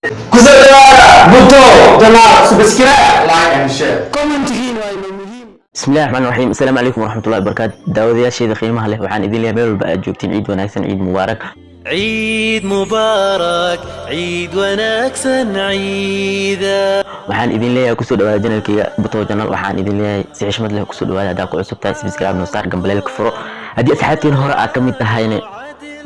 Kusoo dhawaada Buto Channel. Subscribe, like and share. Commentigiin waa inoo muhiim. Bismillahi raxmaan raxiim. Asalaamu calaykum waraxmatullahi wabarakaatu. Daawadayaasheeda qiimaha leh, waxaan idin leeyahay meel walba aad joogtiin, ciid wanaagsan, ciid mubaarak. Ciid mubaarak, ciid wanaagsan, ciida. Waxaan idin leeyahay kusoo dhawaada channelkayga Buto Channel. Waxaan idin leeyahay si xishmad leh kusoo dhawaada. Haddaa ku cusub tahay, subscribe noo saar, gambaleelka furo. Haddii asxaabtiin hore aad ka mid tahayna,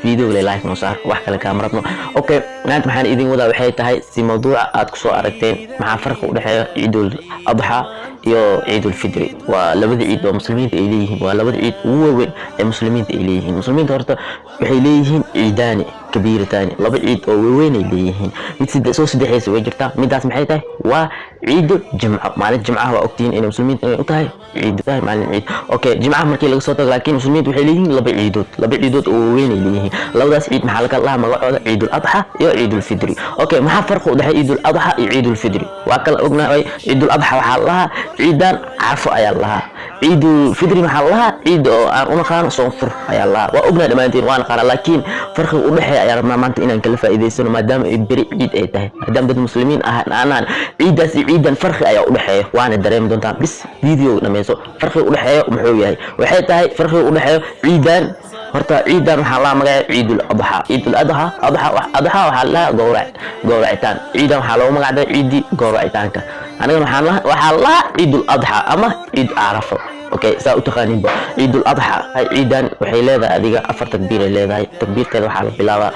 video le like noo saar, wax kale kaama rabno. Okay, maanta waxaan idin wadaa waxay tahay, si mawduuca aad kusoo aragteen, maxaa farqi u dhexeeya Ciidul Adxa iyo Ciidul Fidri? Waa labada ciid oo muslimiinta ay leeyihiin, waa labada ciid ugu waaweyn ee muslimiinta ay leeyihiin. Muslimiinta horta waxay leeyihiin ciidaani kabiirataani, laba ciid oo waaweyn ay leeyihiin. Mid soo saddexaysa way jirtaa. Midaas maxay tahay? Waa ciidu Jimco. Maalin Jimcaha waa ogtihiin inay muslimiinta inay u tahay ciid, tahay maalin ciid. Okay, Jimcaha markii laga soo tago, laakiin muslimiinta waxay leeyihiin laba ciidood, laba ciidood oo waaweyn ay leeyihiin. Labadaas ciid maxaa laga lahaa magacooda? Ciidul Adxa iyo Ciidul Fidri. Okay, maxaa farqi u dhexeeya Ciidul Adxa iyo Ciidul Fidri? Waa kala ognahay. Ciidul Adxa waxaa la lahaa ciidan Carfo ayaa la lahaa. Ciidul Fidri maxaa la lahaa? Ciid oo aan u naqaano Soonfur ayaa la lahaa. Waa ognahay dhammaantiin, waa naqaana, laakiin farqiga u dhexeeya ayaa rabnaa maanta inaan kala faa'iidaysano, maadaama ay beri ciid ay tahay, maadaama dad muslimiin ah aanaan. Ciidaas iyo ciidan farqi ayaa u dhexeeya, waana dareemi doontaa. Bis video dhameyso. Farqiga u dhexeeya muxuu yahay? Waxay tahay farqiga u dhexeeya ciidan, horta ciidan waxaa la magaca Ciidul Adxa. Ciidul Adxa, adxa, adxa waxaa la lahaa gowrac, gowracitaan. Ciidan waxaa loogu magacdaray ciidii gowracitaanka. Anigana waxaa la lahaa Ciidul Adxa ama Ciid Carafo. Okay, saa u taqaaninba Ciidul Adxa. Ciidan waxay leedahay adiga afar takbiir ay leedahay. Takbiirteeda waxaa la bilaabaa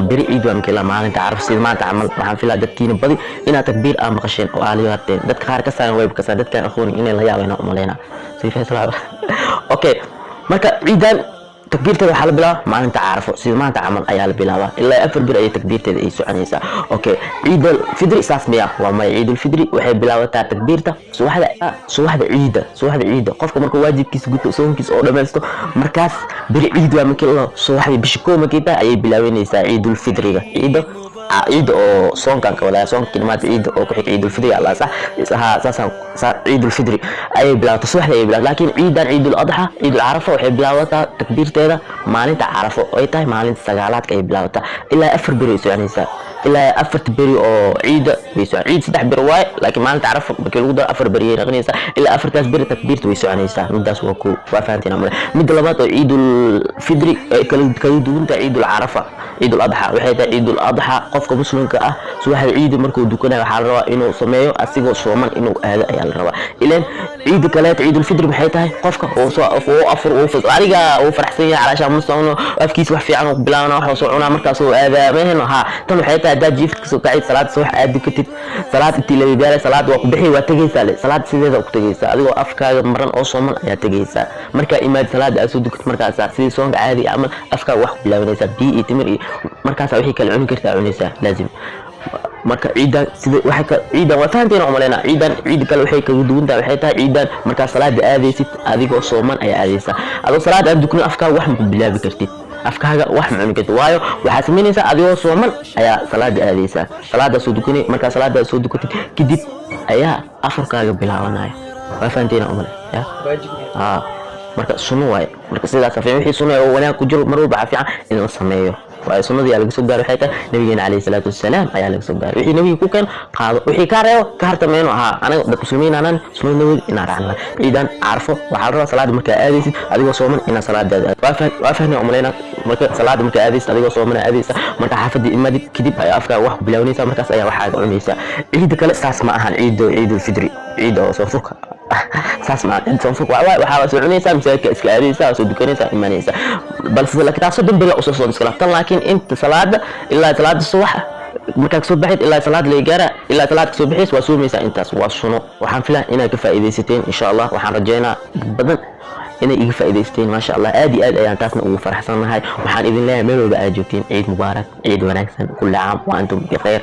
beri ciid waa markii la maalinta Caraf, sida maanta camal. Waxaan filaa dadkiina badi inaad takbiir aa maqasheen oo aa la yaabteen. Dadka qaar ka saaran wayba kasaan, dadkaan aqoonin inay la yaabayna umaleynaa. Okay, marka ciidan takbiirteeda waxaa la bilaabaa maalinta Carafo, sida maanta camal ayaa la bilaabaa. Ilaa 4 bir ayay takbiirteeda ay soconaysaa. Okay, Ciidul Fidri saas miya? Waa maya. Ciidul Fidri waxay bilaabataa takbiirta subaxda ciida. Subaxda ciida qofka markuu waajibkiisa guto, soonkiisa oo dhammaysto, markaas beri ciid waa markii la subaxdii bisha 1 markii tahay ayay bilaabanaysaa Ciidul Fidriga. Ciida oo soonkan ka wadaa, soonka maanta ciida oo ku xig Ciidul Fidri Allah sax ha saasaan Ciidul Fidri ayay bilaabataa, subaxda ayay bilaabataa. Laakiin ciidan Ciidul Adxa, Ciidul Carafa waxay bilaabataa takbiirteeda maalinta Carafo ay tahay, maalinta sagaalaadka ayay bilaabataa. Ilaa 4 beri ay soconaysaa, ilaa afarta beri oo ciida way socon. Ciid 3 beri waaye, laakiin maalinta Carafa markii lagu daro 4 beri ay noqonaysaa. Ilaa afartaas beri takbiirta way soconaysaa. Midaas waa ku waa fahanteen amale. Midda labaad oo Ciidul Fidri ay kala duwan tahay Ciidul Carafa, Ciidul Adxa waxay tahay, Ciidul Adxa qofka muslimka ah subaxda ciida markuu dukanayo waxaa la rabaa inuu sameeyo asigoo sooman inuu aado ayaa la rabaa. Ileen ciida kaleeto, Ciidul Fidri maxay tahay? Qofka uu soo uu afur uu adiga uu faraxsan yahay, calaasha ma soono, afkiisa wax fiican uu bilaabana, wax soo cunaa, markaas uu aadaa meehno ha. Tan waxay tahay haddaad jiifka kasoo kacid, salaad subax aad dukatid, salaad intii la gaaray, salaad waa ku bixi, waa tegaysaa le, salaad sideeda ku tegaysaa adigoo afkaaga maran oo sooman ayaa tegaysaa. Markaa imaad salaada aad soo dukatid, markaasaa sidii soonka caadi camal afkaaga wax ku bilaabanaysaa, biyo iyo timir iyo markaasaa wixii kale cuni kartaa cunaysaa laazim. Marka ciidan sida waxay ka ciidan waa fahanteen oo maleyna. Ciidan ciid kale waxay kaga duwan tahay waxay tahay, ciidan markaa salaada aadaysid adigoo sooman ayaa aadaysaa. Adoo salaad aad dukanin afkaaga wax ma ku bilaabi kartid, afkaaga wax ma cuni kartid. Waayo, waxaa samaynaysaa adigoo sooman ayaa salaada aadaysaa, salaada soo dukanay. Markaa salaada soo dukatid kadib ayaa afurkaaga bilaabanaya. Waa fahanteen oo male ya. Haa, marka sunno waaye. Marka sidaas fiican, wixii sunno oo wanaag ku jiro mar walba waxaa fiican in la sameeyo. Waayo, sunnadii ayaa laga soo gaaray, waxay tahay nabigeena calayhi salaatu wasalaam ayaa laga soo gaaray. Wixii nabiga ku keen qaado, wixii kaa reebo ka hartameeno. Ahaa anaga dad muslimiin aanan sunnada nabiga inaan raacna. Ciidan Carfo waxaa la rabaa salaada markaa aadaysid adigoo sooman inaad salaadaada aad. Waa fahmay umaleynaa. Marka salaada markaa aadaysid adigoo sooman aadaysa, marka xaafadii imaadid kadib ayaa afkaaga wax ku bilaabanaysa, markaas ayaa waxaaga cunaysaa. Ciida kale saas ma ahan. Ciido Ciidul Fidri, ciida oo soonfurka saas ma ciid soonfurka waxaa soo cunaysaa, masaajidka iska aadaysaa, soo dukanaysaa, imanaysaa. Balse laakiin taas 30 beri usoo socda iskala tan. Laakiin inta salaada ilaa salaada subax markaa kasoo baxayd, ilaa salaad laga gaara, ilaa salaad kasoo baxays, waa soomaysaa. Intaas waa suno. Waxaan filaa inaad ka faa'iidaysateen insha Allah. Waxaan rajaynaa dad badan inay iga faa'iidaysteen, maasha Allah. Aad iyo aad ayaan taasna ugu faraxsanahay. Waxaan idin leeyahay meel walba aad joogtiin, ciid mubaarak, ciid wanaagsan, kulli caam wa antum bikhayr.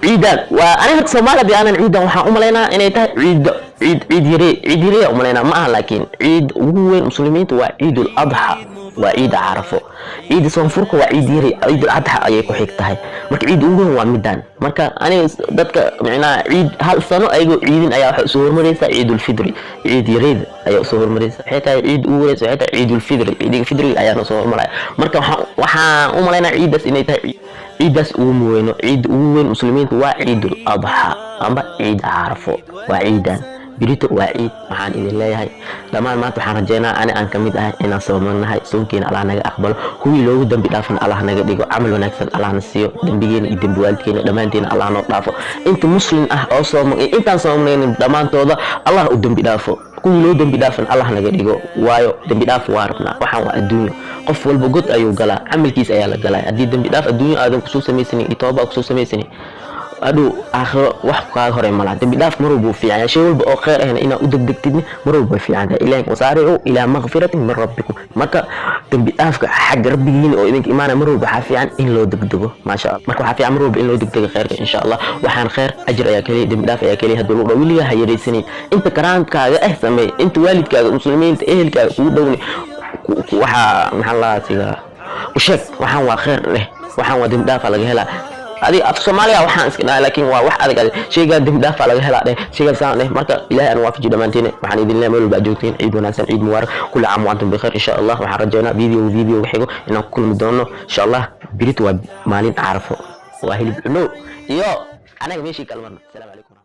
Ciidan waa aniga horta Soomaali haddii aanan, ciidan waxaan u malaynaa inay tahay ciid ciid ciid yare, ciid yare u malaynaa ma aha. Laakiin ciid ugu weyn muslimiinta waa Ciidul Adxa, waa ciida Carafo. Ciida soonfurka waa ciid yare, Ciidul Adxa ayay ku xig tahay. Marka ciid ugu weyn waa midaan. Marka aniga dadka micnaha ciid hal sano ayagoo ciidin ayaa waxay usoo hormaraysaa Ciidul Fidri, ciid yareeda ayaa usoo hormaraysa. Waxay tahay ciid ugu horeysa waxay tahay Ciidul Fidri, ciidiga fidriga ayaa soo hormaraya. Marka waxaan u malaynaa ciidaas inay tahay. Ciiddaas ugu weyno, ciidda ugu weyn muslimiinta waa Ciidul Adxa amba Ciid Carafo. Waa ciidan birito, waa ciid. Waxaan idin leeyahay dhammaan, maanta waxaan rajeynaa ani aan kamid ahay inaan soomanahay. Soonkeena Allah naga aqbalo, kuwii loogu dambi dhaafana Allah naga dhigo, camal wanaagsan Allah na siiyo, dembigeena iyo dembi waalidkeena dhammaanteena Allah noo dhaafo. Inta muslim ah oo sooman iyo intaan soomnaynin dhammaantooda Allah u dembi dhaafo, kuwii loo dembi dhaafan Allah naga dhigo, waayo dembi dhaaf waa rabnaa. Waxaan waa adduunyo, qof walba god ayuu galaa, camalkiis ayaa la galaa. Haddii dembi dhaaf adduunyo aadan kusoo samaysanin iyo tooba kusoo samaysanin, adhow aakhiro wax kaaga horay malaha. Dembi dhaaf mar walba uu fiican yahay, shay walba oo kheyr ahna inaad u degdegtidna mar walba way fiican tahay. Ilahi "وسارعوا إلى مغفرة من ربكم". Marka dembi dhaafka xagga rabbigiina oo idinka imaanaya mar walba waxaa fiican in loo degdego, maasha Allah. Marka waxaa fiican mar walba in loo degdego kheyrka, insha Allah. Waxaan kheyr ajir ayaa keliya, dembi dhaaf ayaa keliya. Haddii lagu dhaw weligaa ha yaraysanin, inta karaankaaga ah sameey, inta waalidkaaga, muslimiinta, ehelkaaga kugu dhowni waxaa maxaa la sigaa u sheeg, waxaan waa kheyr leh, waxaan waa dembi dhaafa laga helaa. Adiga af Soomaaliya waxaan iska dhahay, laakiin waa wax adag. Adag shaygaan dembi dhaafaa laga helaa dheh, shaygaan saan dheh. Marka Ilaahay aan waafajiyo dhammaantiin. Waxaan idin leeyahay meel walba aad joogtiin, ciid wanaagsan, ciid mubaarak, كل عام وأنتم بخير. Insha Allah waxaan rajaynaa video xigo inaan ku kulmi doono, insha Allah. Birit waa maalin Carafo, waa hilib cuno iyo anaga meeshii kalmarna. Asalaamu calaykum.